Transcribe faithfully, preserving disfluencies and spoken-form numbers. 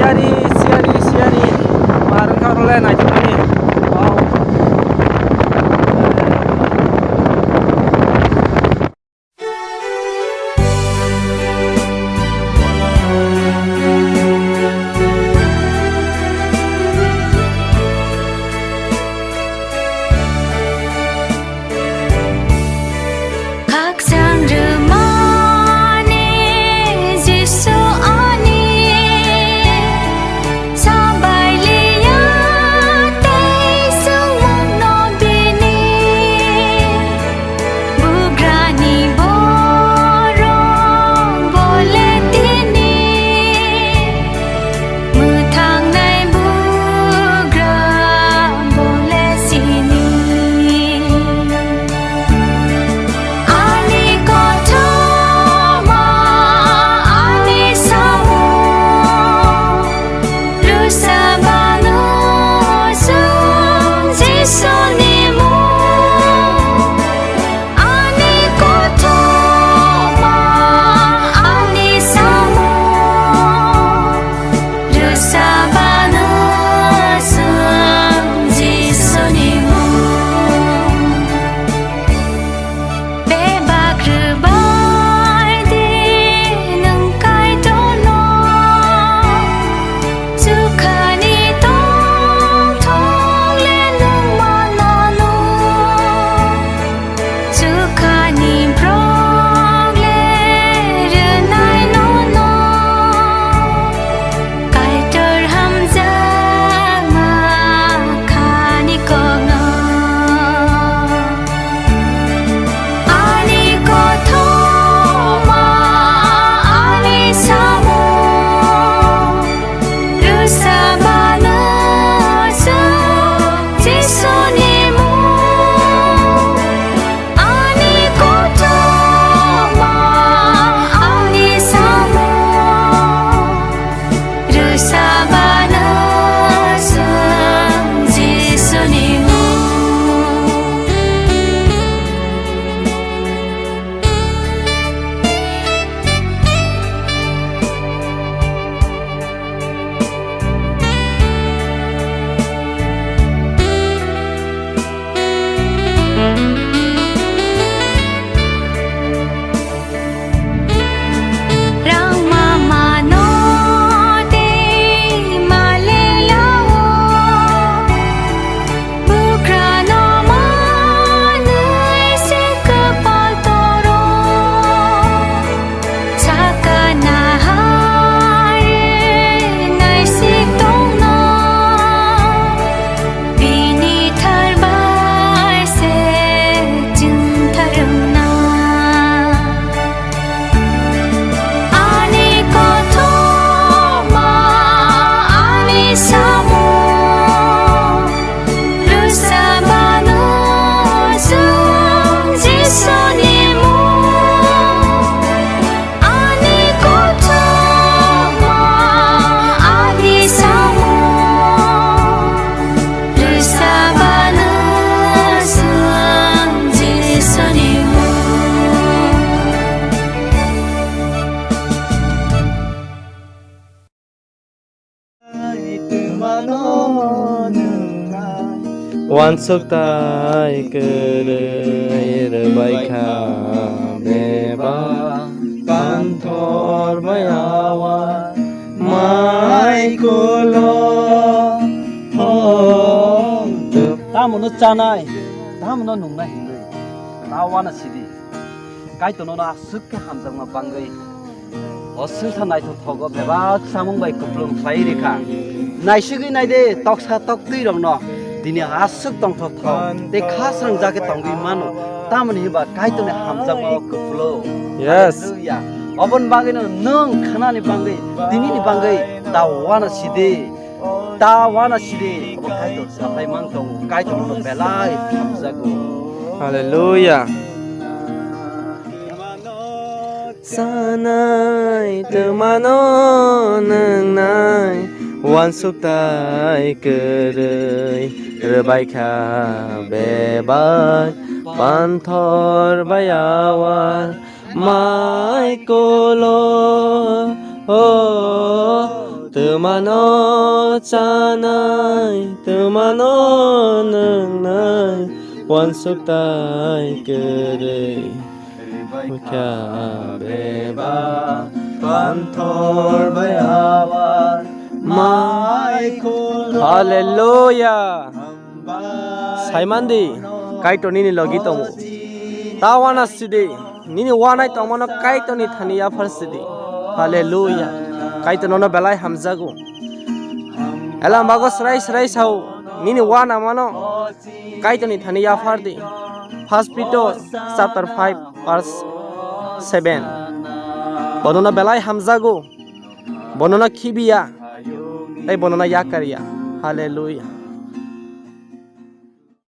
Siyani, siyani, siyani. Mar wngkha role naithokmani. Wow. Khakchang rwmani Jisu ani sabai liya tei chwngmungno bini bugrani borok bole tini. Mwthangnai bugra bole sini. Ani kothoma, ani samung, rwsabano chwng Jisuni mung. Ani kothoma, ani samung, rwsabano chwng Jisuni mung. Bebak rwbai di nwng Kaitorno, chukhani tongthok le nwng manano. Chukhani borok le rwnai nono, Kaitor hamjakma khani kokno. Ani kothoma, ani samung, rwsabano chwng Jisuni mung. Ani kothoma, ani samung, rwsabano chwng Jisuni mung. Rangma mano tei malelao, bukrano manwi se kwpal toro. Sakana hai naisik tongna, bini thar bai se chwng tharwngna. Ani kothoma, ani samung, rwsabano chwng Jisuni mung. Ani kothoma, ani samung, rwsabano chwng Jisuni mung. Uansuk tai kwrwi rwbai kha bebak panthor bai awa mai kulo. Tamo no chanai, tamo no nungnai hinwi ta uana sidi. Kaitor nono aswk khe hamjakma bangwi. O swngsa naithok thogo bebak samung bai kupulung khlai rikha. Naisugwi naide toksa toktwi rokno tini aswk tongthok thok tei kha srangjak khe tongwi mano. Tamoni hinba Kaitorni hamjakma o kupulo. Yes. Hallelujah. Oboni bagwino nwng khanani bangwi, tinini bangwi ta uana sidi. Ta uana sidi, obo Kaitor sapai mang tongo, Kaitor no belai hamjago. Hallelujah. Sanai twmano nwngnai, uansuk tai kwrwi rwbai kha bebak panthor bai awa. Mai kolo, o, Twmano chanai, twmano nwngnai, uansuk tai kwrwi. Hwnkha beba panthor bai awa mai khulum. Hallelujah. Saimandi, Kaitor nini logi tongo. Ta uana sidi, nini uanai tongmano Kaitorni thani yaphar sidi. Hallelujah. Kaitor nono belai hamjago. Elambago srai srai sao, nini uanamano Kaitorni thani yaphar di. First Peter chapter five verse seven. Bonono belai hamjago. Bonono khibiya. Tei bonono yakarya. Hallelujah.